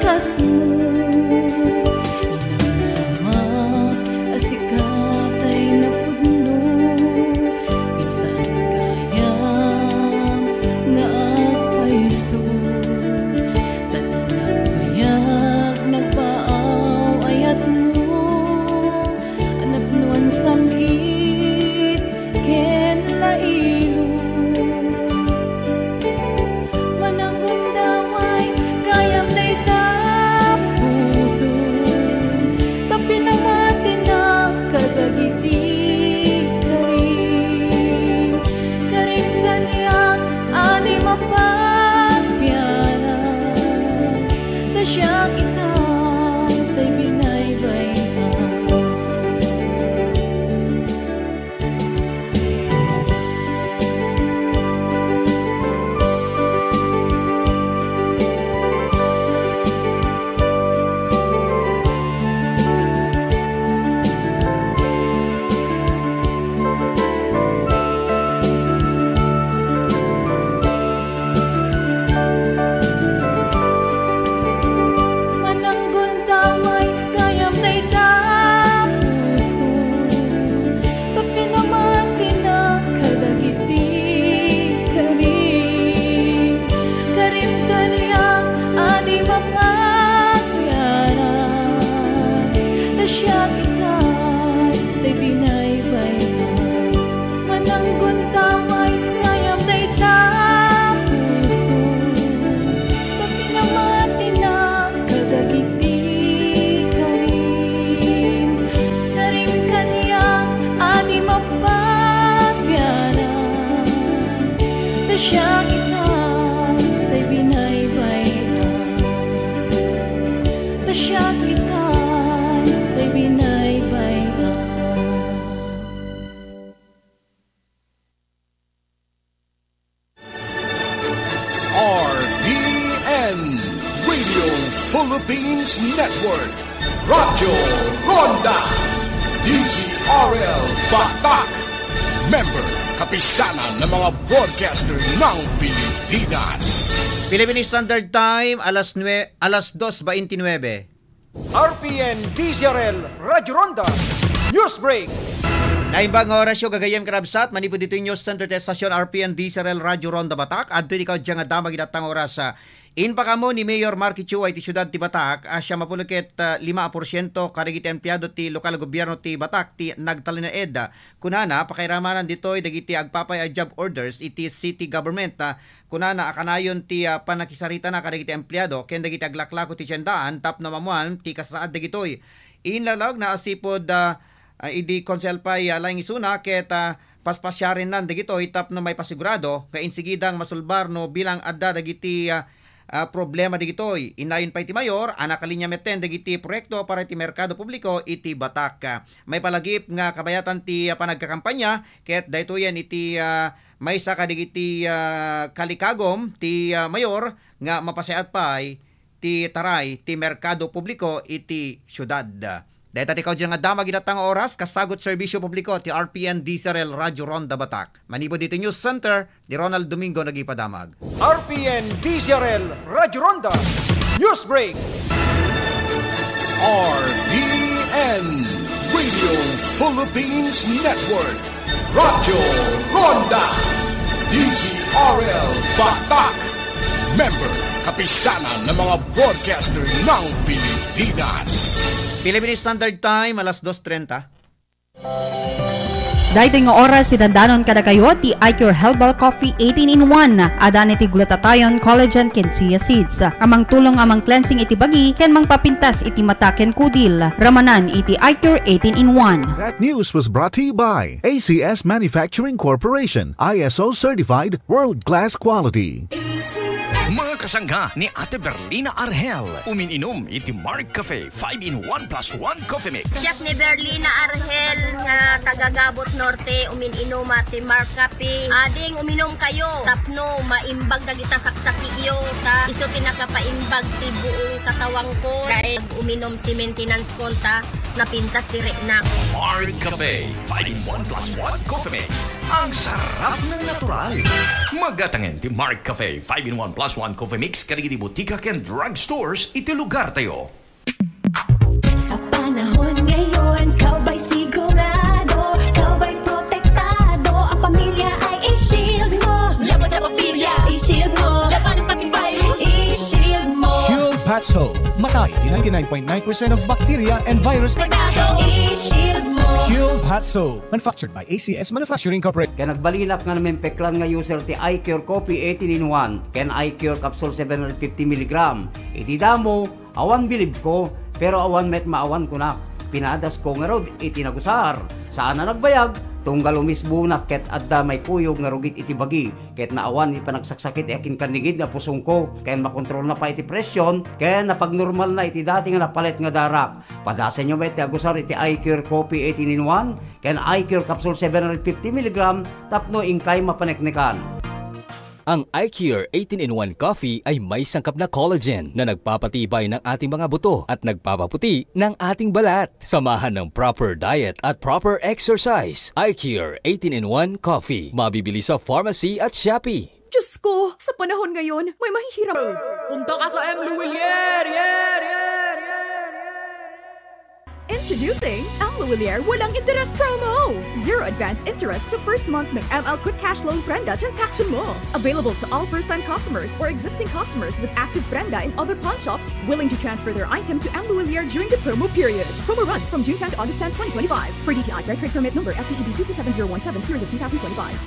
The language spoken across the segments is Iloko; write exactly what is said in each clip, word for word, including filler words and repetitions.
kasmo. Inang Ama, a sika tay napudno, ngem saan gayam nga agpayso. Ta di nagbayag, nagpaaw ayatmo, a napnoan sakit ken lailo. Mananggundaway gayam dayta puso, ta pinamatinak kadagiti karim. Karim kaniak a di mapagbiaran, ta siak ita tay binaybay-am. Mananggundaway gayam dayta puso, ta pinamatinak kadagiti karim. Karim kaniak a di mapagbiaran, ta siak ita tay binaybay-am. Mananggundaway gayam dayta puso, ta pinamatinak kadagiti karim. Karim kaniak a di mapagbiaran, ta siak ita tay binaybay-am. Ta siak ita tay binaybay-am. R P N, Radio Philippines Network, Radyo Ronda, D Z R L Batak, member, Kapisanan ng mga Broadcaster ng Pilipinas. Philippine Standard Time, alas nue-, alas dos baintinuebe. R P N D Z R L Radyo Ronda News Break. Naimbag nga orasyo, gagayyem, karabsat, manipud ditoy News Center ti estasyon R P N D Z R L Radyo Ronda Batak. Adtoy ti kaudyan nga damag iti dayta nga oras, ah, impakaammo ni Mayor Marky Chu iti siudad ti Batak, a siam a pulo ket, ah, lima a porsiento kadagiti empleado ti lokal a gobierno ti Batak ti nagtalinaed. Kunana, pakairamanan ditoy dagiti agpapay a job orders iti city government, ah, Kunana a kanayon ti, ah, pannakisaritana kadagiti empleado ken dagiti aglaklako ti tiendaan tapno maammoan ti kasasaad dagitoy. Inlawlawagna a sipud, ah, ah, idi konsehal pay, ah, laeng isuna ket, ah, paspasiarennan dagitoy tapno maipasigurado nga insigidang masulbar no bilang adda dagiti, ah, ah, problema dagitoy. Innayon pay ti mayor a nakalinia metten dagiti proyekto para iti merkado publiko iti Batak. Maipalagip nga kabayatan ti, ah, panagkakampanya ket daytoyen iti, ah, maysa kadagiti, ah, kalikagum ti, ah, mayor nga mapasayaat pay ti taray ti merkado publiko iti siudad. Dayta ti kaudyan nga damag iti dayta nga oras, kasagut serbisyo publiko ti R P N D Z R L Radyo Ronda Batak. Manipud iti News Center, ni Ronald Domingo nagipadamag. R P N D Z R L Radyo Ronda News Break. R P N Radio Philippines Network. Radyo Ronda, D Z R L Batak. Member, Kapisanan ng mga Broadcaster ng Pilipinas. Philippine Standard Time, alas dos trenta. Daytoy nga oras, idandanon kadakayo ti iCure Herbal Coffee eighteen in one. Adan iti glutathione, collagen, ken chia seeds a mangtulong a mang-cleansing iti bagi ken mangpapintas iti mata ken kudil. Ramanan iti iCure eighteen in one. That news was brought to you by A C S Manufacturing Corporation, I S O certified, world-class quality. Mga kasangga ni Ate Berlina Arhel, umin-inom iti Mark Cafe five in one plus one Coffee Mix. Siak ni Berlina Arhel nga taga Gabot Norte, umin-inuma ti Mark Cafe. Ading uminom kayo tapno maimbag dagita saksakiyo, ta isu ti nakapaimbag ti buong katawangko. Kay uminom ti maintenance ko, ta napintas ti renak. Mark Cafe five in one plus one Coffee Mix. Ang sarap ng natural. Magatangen ti Mark Cafe five in one plus one Coffee Mix kadagiti butika ken drugstores iti lugartayo. Sa panahon ngayon, kaw ba'y sigurado, kaw ba'y protektado, ang pamilya ay i-shield mo. Laban sa bakterya, i-shield mo. Laban pati virus, i-shield mo. Shield Bat Soap. Matay di ninety-nine point nine percent of bacteria and virus. Protektado, i-shield mo. Shield Bat Soap. Manufactured by A C S Manufacturing Corporation. Kaya nagbalinak nga namimpeklan nga user ti Eye Cure Coffee eighteen in one ken Eye Cure Capsule seven hundred fifty milligram. Iti damo, awan bilibko, pero awan met maawan kunak. Pinadasko ngarud iti nagusar. Saan a nagbayag, tunggal umisbonak ket adda maikuyog nga rugit iti bagi. Ket naawan iti panagsaksakit ti akin kannigid nga pusongko, ken makontrolna pay iti presyon, ken napagnormalna iti dati nga napalet nga darak. Padasenyo met ti agusar iti Eye Cure Coffee eighteen in one ken Eye Cure Capsule seven hundred fifty milligram tapno inkay mapaneknekan. Ang Eye Cure eighteen in one Coffee ay may sangkap na collagen na nagpapatibay ng ating mga buto at nagpapaputi ng ating balat. Samahan ng proper diet at proper exercise. Eye Cure eighteen in one Coffee. Mabibili sa pharmacy at Shopee. Diyos ko, sa panahon ngayon, may mahihiram. Punta ka sa M. Luwilier! Yer! Yer! Yer! Yer! Introducing M. Luwilier Walang Interes Promo! Zero advance interest sa first month ng M L Quick Cash Loan Prenda transaction mo. Available to all first-time customers or existing customers with active Prenda in other pawn shops willing to transfer their item to M. Luwilier during the promo period. Promo runs from June tenth to August tenth, twenty twenty-five. Per D T I, Red Trade Permit Number F T E B two two seven zero one seven, Series of two thousand twenty-five.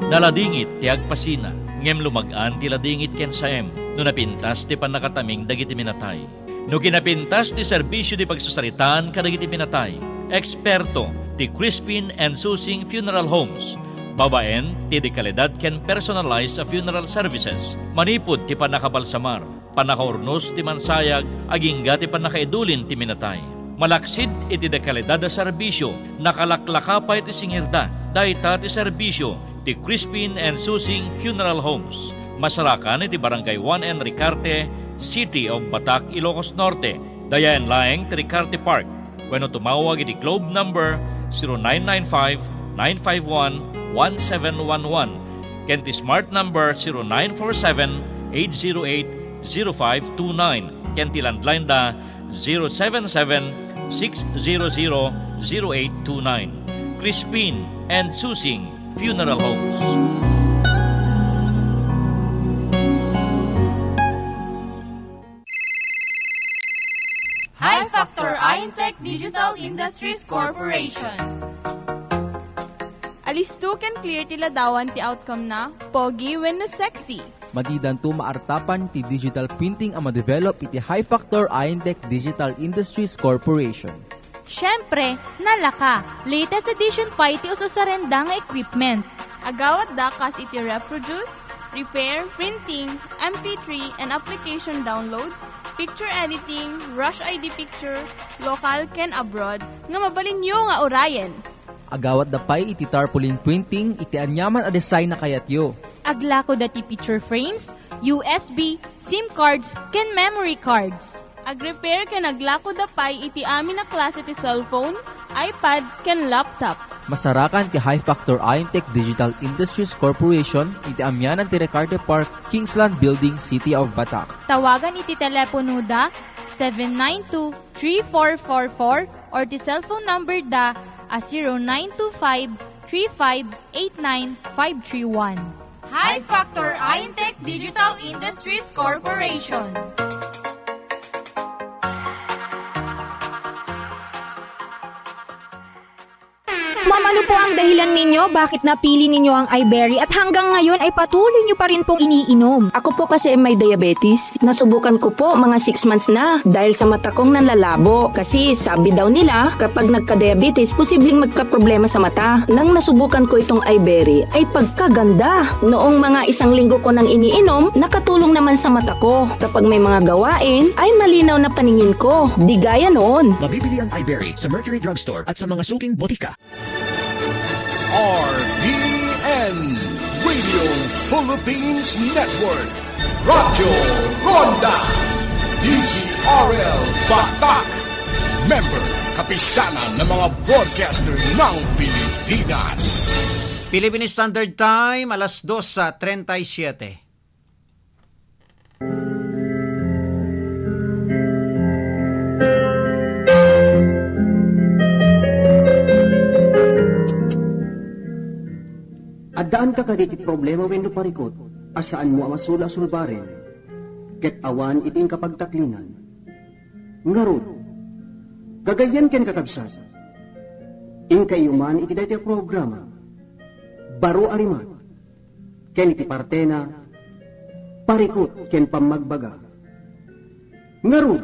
Naladingit ti agpasina, ngem lumag-an ti ladingit ken saem no napintas ti pannakataming dagiti minatay. No kinapintas ti serbisio ti pagsasaritaan kadagiti minatay, eksperto ti Crispin and Susing Funeral Homes, babaen ti dekalidad ken personalized a funeral services, manipud ti pannakabalsamar, pannakaurnos ti mansayag, agingga ti pannakaidulin ti minatay. Malaksid iti dekalidad a serbisio, nakalaklaka pay ti singirda. Dayta ti serbisio ti Crispin and Susing Funeral Homes. Masarakan iti Barangay one N Ricarte, City of Batac, Ilocos Norte. Dayaen laeng ti Ricarte Park. Wenno tumawag iti Globe number zero nine nine five, nine five one, one seven one one ken ti Smart number zero nine four seven, eight zero eight, zero five two nine ken ti landline da zero seven seven, six zero zero, zero eight two nine. Crispin and Susing Funeral Homes. High Factor Intech Digital Industries Corporation. Alisto ken clear ti ladawan ti outcome na, pogi wenno sexy. Madidanto maartapan ti digital printing a madevelop iti High Factor Intech Digital Industries Corporation. Siyempre, nalaka, latest edition pay ti ususarenda nga equipment. Agawatda kas iti reproduce, repair, printing, M P three, and application download, picture editing, Rush I D picture, local ken abroad, nga mabalinyo nga urayen. Agawatda pay iti tarpaulin printing iti aniaman a design a kayatyo. Aglakoda ti picture frames, U S B, SIM cards, ken memory cards. Agrepair ken aglakoda pay iti amin a klase ti cellphone, iPad, ken laptop. Masarakan ti High Factor Intech Digital Industries Corporation iti amianan ti Ricarte Park, Kingsland Building, City of Batac. Tawagan iti teleponoda seven nine two, three four four four or ti cellphone number da a zero nine two five, three five eight nine, five three one. High Factor Intech Digital Industries Corporation. Ma'am, ano po ang dahilan ninyo bakit napili ninyo ang iBerry at hanggang ngayon ay patuloy nyo pa rin pong iniinom? Ako po kasi ay may diabetes. Nasubukan ko po mga six months na dahil sa mata kong nanlalabo. Kasi sabi daw nila, kapag nagka-diabetes, posibleng magkaproblema sa mata. Nang nasubukan ko itong iBerry, ay pagkaganda. Noong mga isang linggo ko nang iniinom, nakatulong naman sa mata ko. Kapag may mga gawain, ay malinaw na paningin ko. Di gaya noon. Mabibili ang iBerry sa Mercury Drugstore at sa mga suking botika. R P N, Radio Philippines Network, Radyo Ronda, D Z R L Batac, member Kapisanan ng mga broadcaster ng Pilipinas. Philippine Standard Time, alas dos sa treinta y siete. Addaanka kadi ti problema wenno parikut a saanmo a masula-sulbaren ket awan iti inkapagtaklinan? Ngarud, kagayyan ken kakabsat, inkayyo man iti daytoy a programa, Baro a Rimat, ken iti partena, Parikut ken Pammagbaga. Ngarud,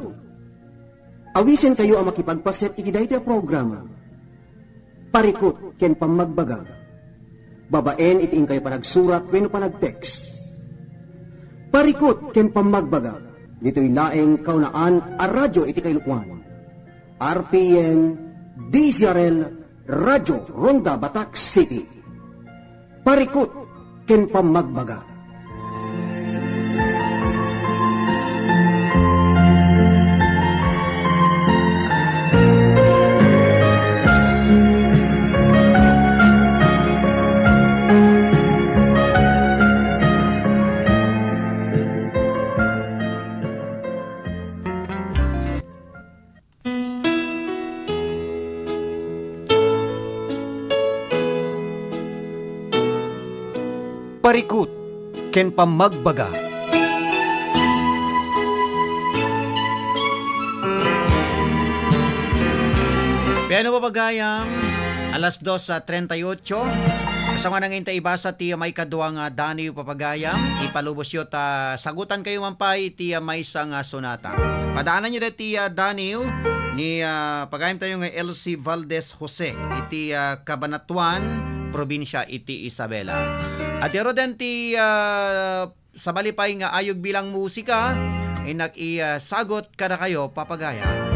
awisenkayo a makipagpaset iti daytoy a programa, Parikut ken Pammagbaga, babaen iti inkayo panagsurat wenno panag-text. Parikut ken Pammagbaga, ditoy laeng kaunaan a radyo iti kailukoan. R P N, D Z R L, Radyo Ronda Batac City. Parikut ken Pammagbaga. Parikut ken Pammagbaga. Piano, papagayam, alas dos sa treinta y ocho. Kasama na ngayon ta ibasa ti maikadua nga daniw, papagayam. Ipalubosyo ta sagutankayo man pay ti maysa nga sonata. Padaananyo daytoy a daniw ni, ah, pagayamtayo nga Elsie Valdez Jose iti, ah, Cabanatuan, probinsia iti Isabela. Adda ruden ti, ah, sabali pay nga ayog bilang musika, innak i, ah, sagot kadakayo, papagayam.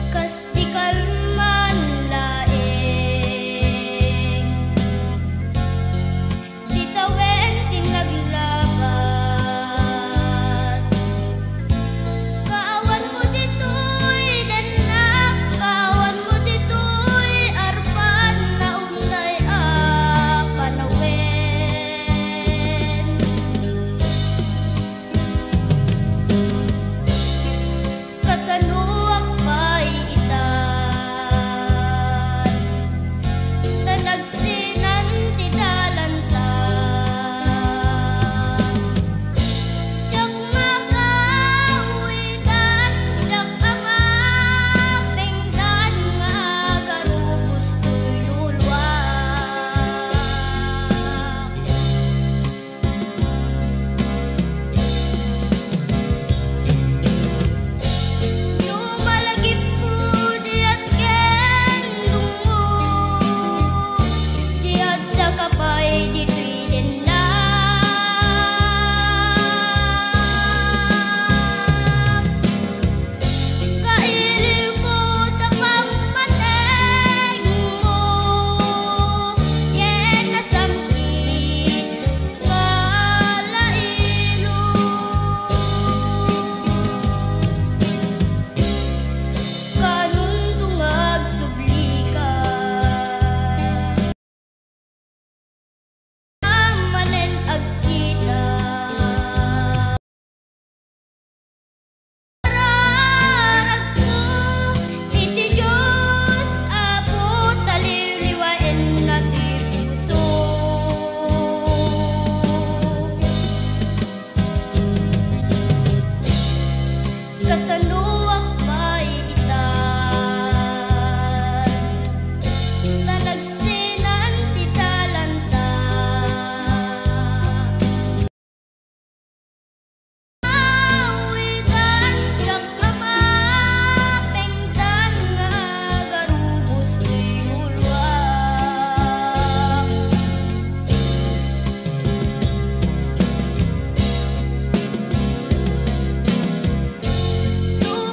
Kas ti kalman laeng ti tawen ti naglabas. Kaawanmo ditoy dennak, kaawanmo ditoy arpad naumtay a panawen. Kasanoak pay itan, ta nagsinan ti dalanta. Diak makaawitan, diak a mapengdan nga agarubos toy luluak. No malagipko diat ken dungmo, ti addaka pay ditoy dennak. Kailiwko ta pammatengmo ket nasam-it nga lailog. Kanunto nga agsublika a manen agkita. Raragko iti Dios, Apo, ta liwliwaenna ti puso. Kasanoak pay itan, ta nagsinan ti dalanta. Awitan, diak a mapengdan nga agarubos ti luluak. No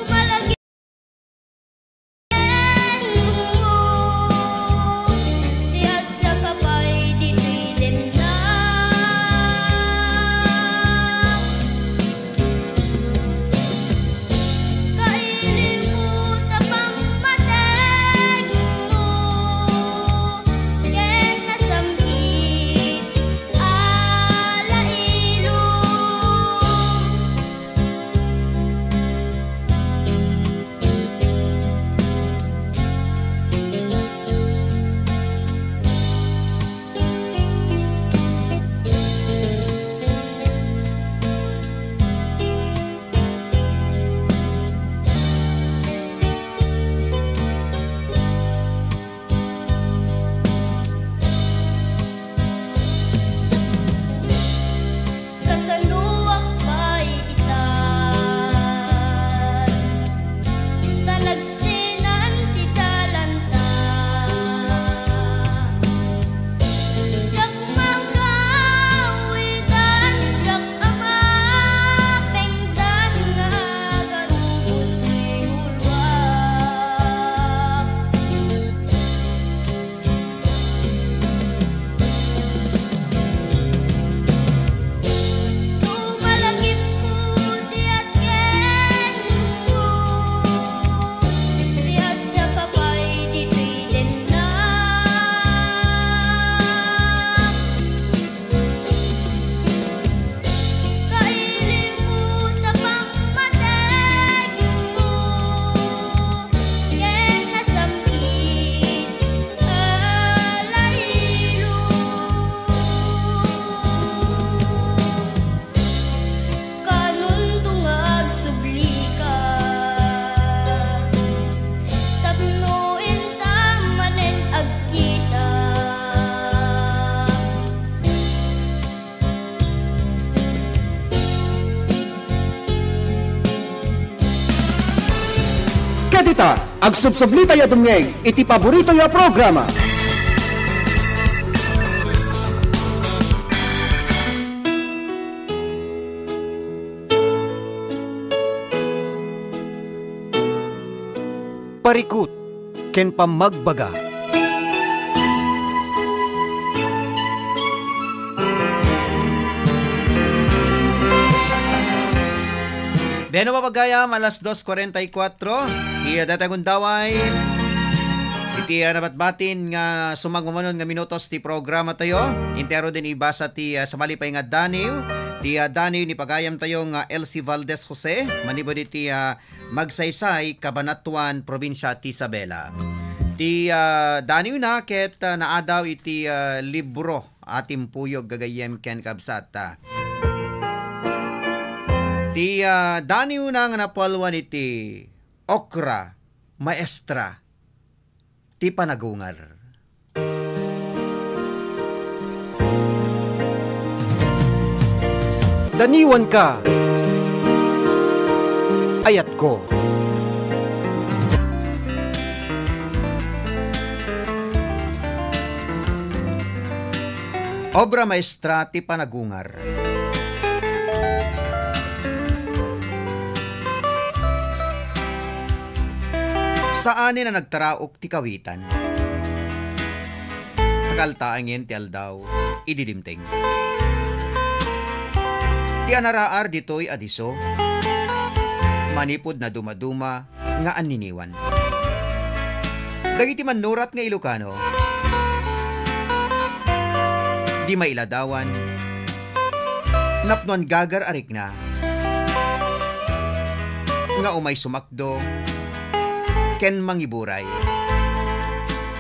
Dita, agsubsublitayo a dumngeg iti paboritoyo a programa. Parikut ken pammagbaga. Bueno, papagayam, alas dos kuarenta y kuatro. Ti, ah, dayta gundaway. Iti, ah, nabatbatin nga sumagmamano nga minutos ti programa tayo. Intero din ibasa ti, ah, sa malipay nga daniw. Ti, ah, daniw ni pagayam tayo nga Elsie Valdez Jose. Manipud iti, ah, Magsaysay, Cabanatuan, probinsia ti Isabela. Ti, ah, daniwna ket, ah, naadaw iti, ah, libro a timpuyog gagayyem ken kabsat. Ti, ah, daniwna nga napualwan iti okra, maestra, ti panagungar. Daniwanka, ayatko. Obra maestra ti panagungar. Saanen a nagtaraok ti kawitan. Nakaltaengen ti aldaw idi dimteng. Ti anaraar ditoy a disso, manipud nadumaduma nga anniniwan. Dagiti mannurat nga Ilocano, di mailadawan, napnoan gagar a rikna, nga umay sumakdo ken mangiburay.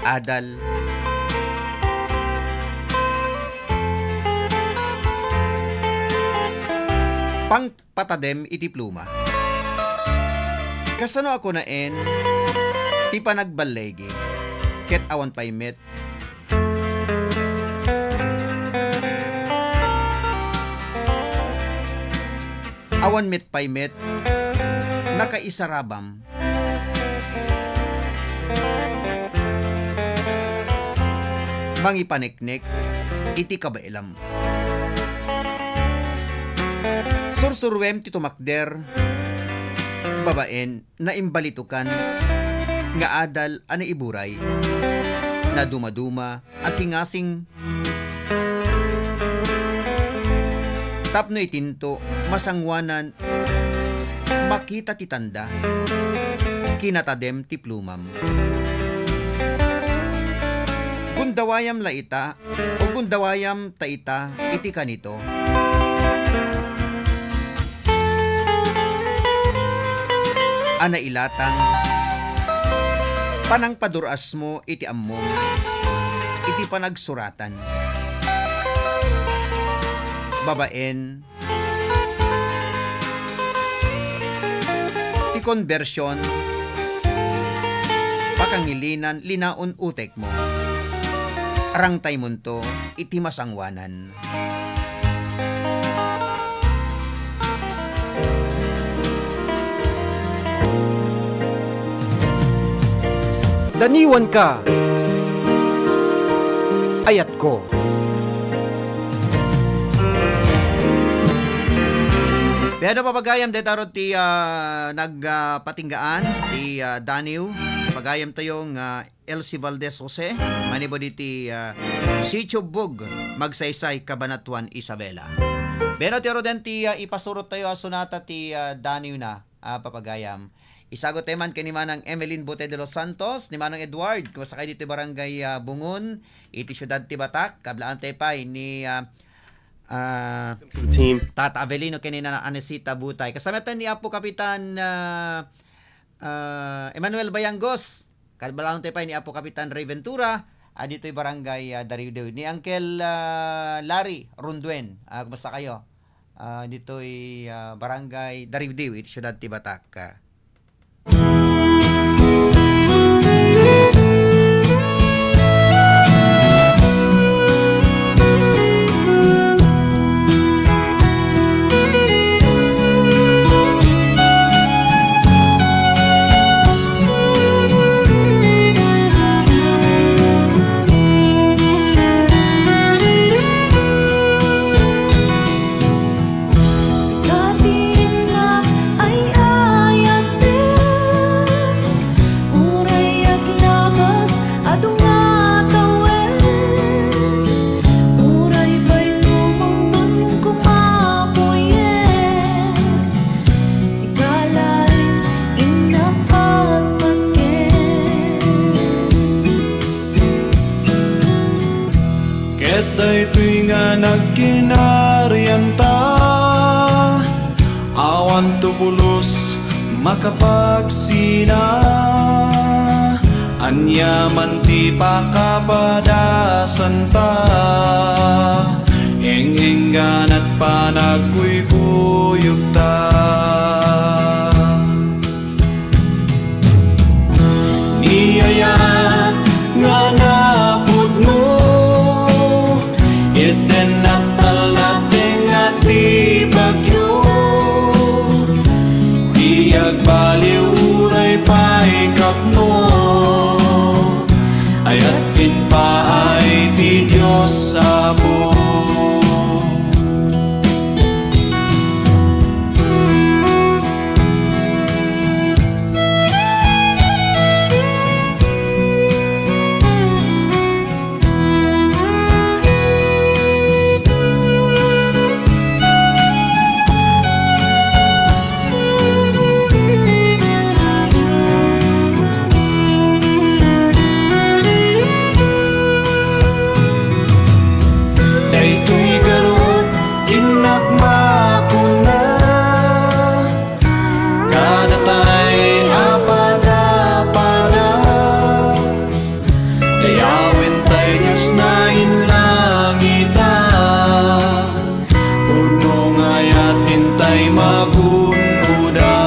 Adal. Pangpatadem iti pluma. Kasano a kunaen ti panagballigi, ket awan pay met Awan met pay met nakaisarabam. Mangipaneknek iti kabaelam. Sursuruem ti tumakder babaen naimbalitokan nga adal a naiburay, nadumaduma, asingasing. Tapno itinto, masangoanan, makita ti tanda, kinatadem ti plumam. Gundawayam la ita, o gundawayam ta ita iti kanito a nailatang panangpadur-asmo iti ammom iti panagsuratan. Babaen ti konbersion, pakangilinan, linaon utekmo. Arangtaymonto iti masangoanan. Daniwanka, ayatko. Pero papagayam, deta ti, ah, nag, ah, patinggaan, ti, ah, Daniw, pagayam tayo nga Elsie Valdez Jose, manipud iti, ah, Sitio Bug, Magsaysay, Cabanatuan, Isabela. Pero ti Roden ti, ah, ipasurot tayo a sonata ti, ah, Daniw na, ah, papagayam. Isagut tayo man ken ni Manang Emeline Bote de los Santos, ni Manang Edward, kumusta kayo dito barangay, ah, Bungon, iti siudad ti Batak, kablaan tayo pay ni, ah, ah, Welcome to the team. Tata Avelino ken ni Nana Anesita Butay. Kasama tayo ni Apo Kapitan, ah, ah, Emmanuel Bayangos. Kablaan tayo pay ni Apo Kapitan Ray Ventura, ah, dito'y barangay, ah, Dariwdiw. Ni Uncle, ah, Larry Ronduen, ah, kumusta kayo? Ah, dito'y, ah, barangay Dariwdiw, iti siudad ti Batak. Kinarianta, awan to pulos makapagsina. Ania man ti pakapadasanta, eng-engganat panagkuykuyogta. Ni ayat nga napudno, iten natalna tengnga ti bagyo. Di agbaliw uray pay katno, ayat ken paay ti Dios Apo. Daytoy garud, innakmakonna, kadatay a padapada. Dayawen tay Dios na inlangita, pudno nga ayat intay magun-oda.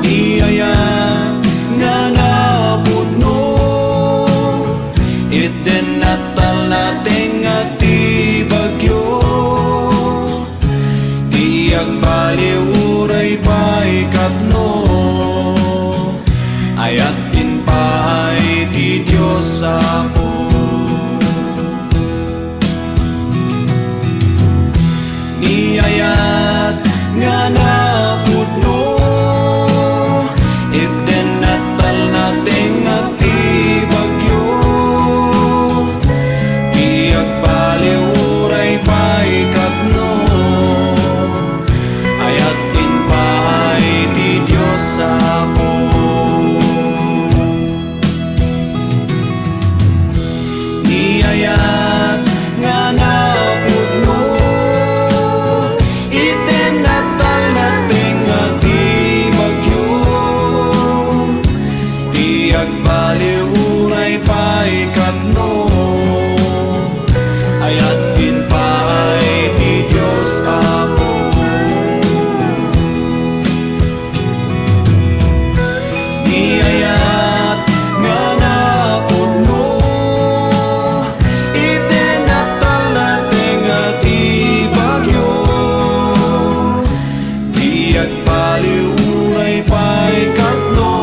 Di ayat nga napudno, iten natalna tengnga ti bagyo. Di agbaliw uray pay katno, ayat ken paay ti Dios Apo. Ni ayat nga napudno, iten natalna tengnga ti bagyo. Di agbaliw uray pay katno, ayat ken paay ti Dios Apo. Ni ayat nga napudno, iten natalna tengnga ti bagyo. Di agbaliw uray pay katno, ayat ken paay ti Dios Apo. Ni ayat nga napudno, iten natalna tengnga ti bagyo. Di agbaliw uray pay katno,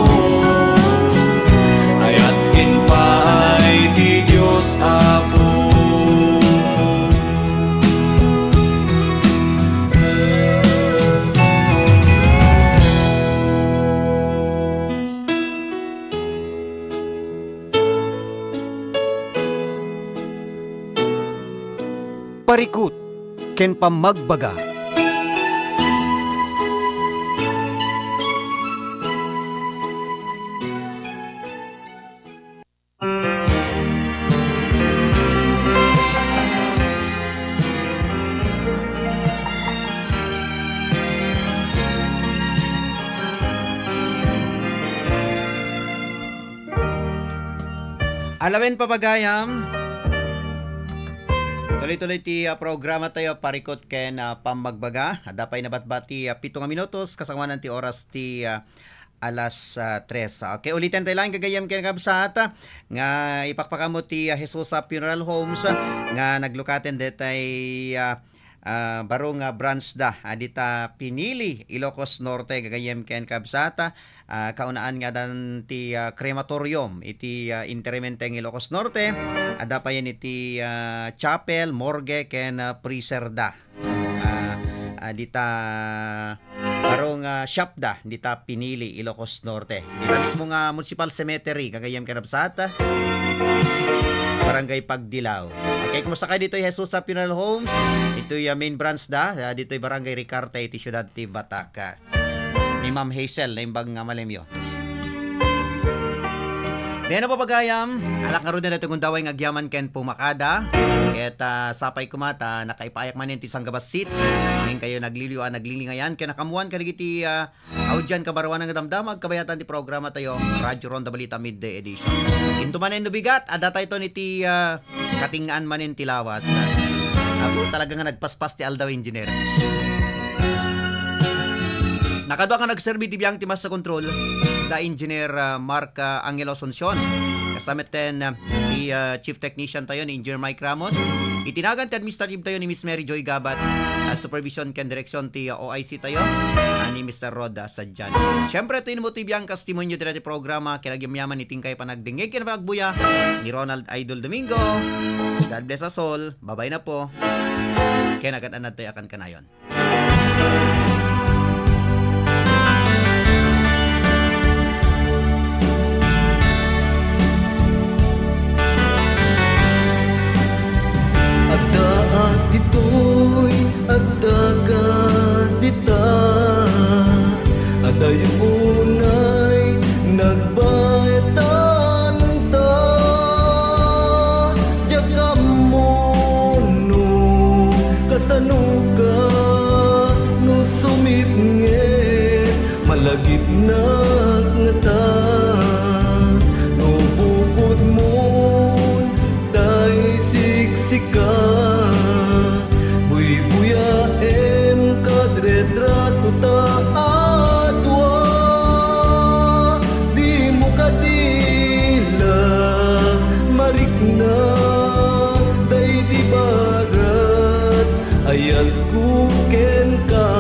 ayat ken paay ti Dios Apo. Parikut ken pammagbaga. Alawen pagayam. Tuloy-tuloy ti, ah, programa tayo, Parikut ken, ah, Pammagbaga. Adda pay nabatbat ti, ah, pito nga minutos, kasangoanan ti oras ti, ah, alas, ah, tres. Okay, uliten tayo lang, gagayam ken kabsat, ah, nga ipakpakamo ti, ah, Jesusa Funeral Homes, ah, nga naglukaten detay, ah, ah, baro nga branch da, ah, dita Pinili, Ilocos Norte, gagayam ken kabsat, ah, kaunaan nga dan ti, ah, crematorium iti, ah, Interimenteng Ilocos Norte, adda payen iti, ah, chapel, morgue, ken, ah, freezer da. Ah, ah, dita baro nga shop da, dita Pinili, Ilocos Norte. Dita mismo nga municipal cemetery, gagayam ken kabsat, Barangay Pagdilaw. Okay, kumusta kayo dito, Jesusa Funeral Homes? Ito yung main branch da, ah, dito yung Barangay Ricarte, iti siyudad ti Batak. Ni Ma'am Hazel, naimbag nga malemyo. Mayat a pagayam, anak ngarud na daytoy gundaway nga agyaman ken pumakada. Ket, ah, sapay koma ta nakaipayak manen ti sanggabassit. Ngem kayo nagliliwa, naglilingayan, ken nakaammoan kadagiti, ah, audian kabaruanan nga damdama, agkabayatan ti programa tayo, Radyo Ronda Balita Midday Edition. Intoman no bigat, adda tayton iti, ah, katingaan manen ti lawas. Apo, talaga nga nagpaspas ti aldaw, engineer. Nakadua nga nagserbi ti biang ti Master Control, da Engineer, ah, Mark, ah, Angelo Asuncion. Kasta met ten, ah, ti, ah, Chief Technician tayo ni Engineer Mike Ramos. Itinagan ti administrative tayo ni Miss Mary Joy Gabat. At supervision ken direksyon ti, ah, O I C tayo, ah, ni Mister Rod, ah, Sadjan. Siyempre, ito mo ti biang testimonio dira ti programa, ken agyamyaman iti inkay panagdengngeg ken panagbuya ni Ronald Idol Domingo. God bless us all. Bye-bye na po. Ken agad-anad tayo akan kanayon. Adda ditoy, adda kadita. Adayo unay nagbaetan ta. Diak ammo no kasanoka, no sumipnget, malagipnak ngata. No bukodmon tay siksika, buybuyaem kad retrato ta a dua. Dimo kadila marikna daydi barat, ayatko kenka.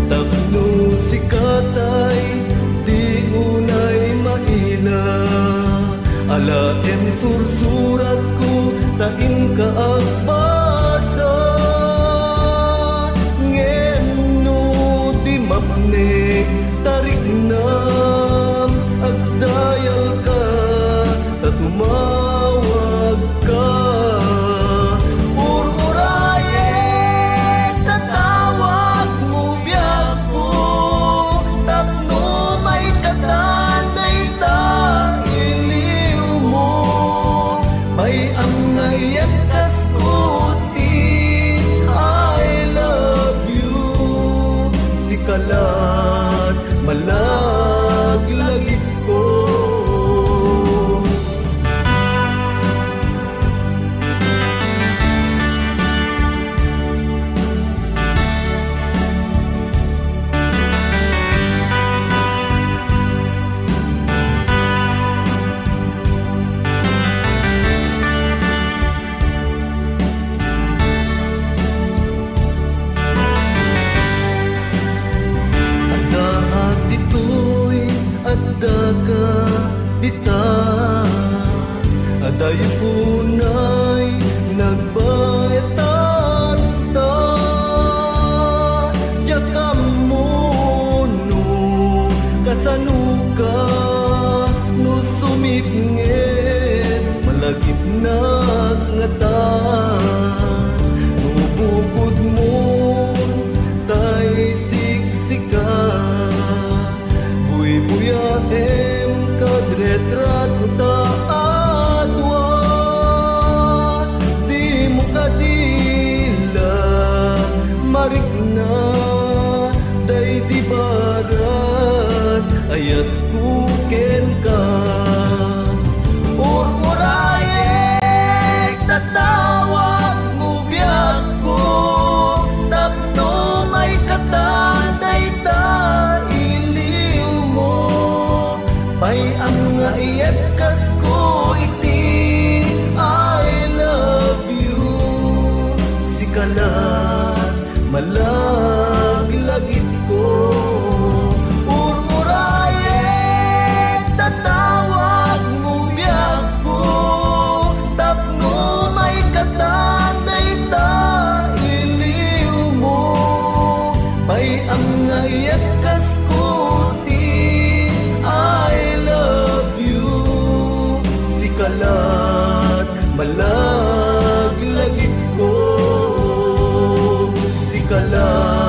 Tapno sika tay di unay maila. Alaem sursuratko ta inka agbasa. Ngem no di mapnek ta riknam, agdayalka ta tumawagka. Ur-urayek ta tawagmo biagko, tapno maikatan dayta iliwmo. Pay-am nga iyat kasko ti I love you, sika lat malaglagipko. Adda ditoy, adda kadita. Adayo unay nagbaetan ta. Diak ammo no kasanoka, no sumipnget, malagipnak ngata. No bukodmon tay siksika, buybuyaem kad retrato ta a dua. Dimo kadila marikna daydi barat, ayatko kenka. Ur-urayek ta tawagmo biagko, tapno maikatan dayta iliwmo. Pay-am nga iyat kasko iti I love you, sika lat malaglagipko. Ur-urayek ta tawagmo biagko, tapno maikatan dayta iliwmo. Pay-am nga iyat kasko ti I love you, sika lat malaglagipko, sika lat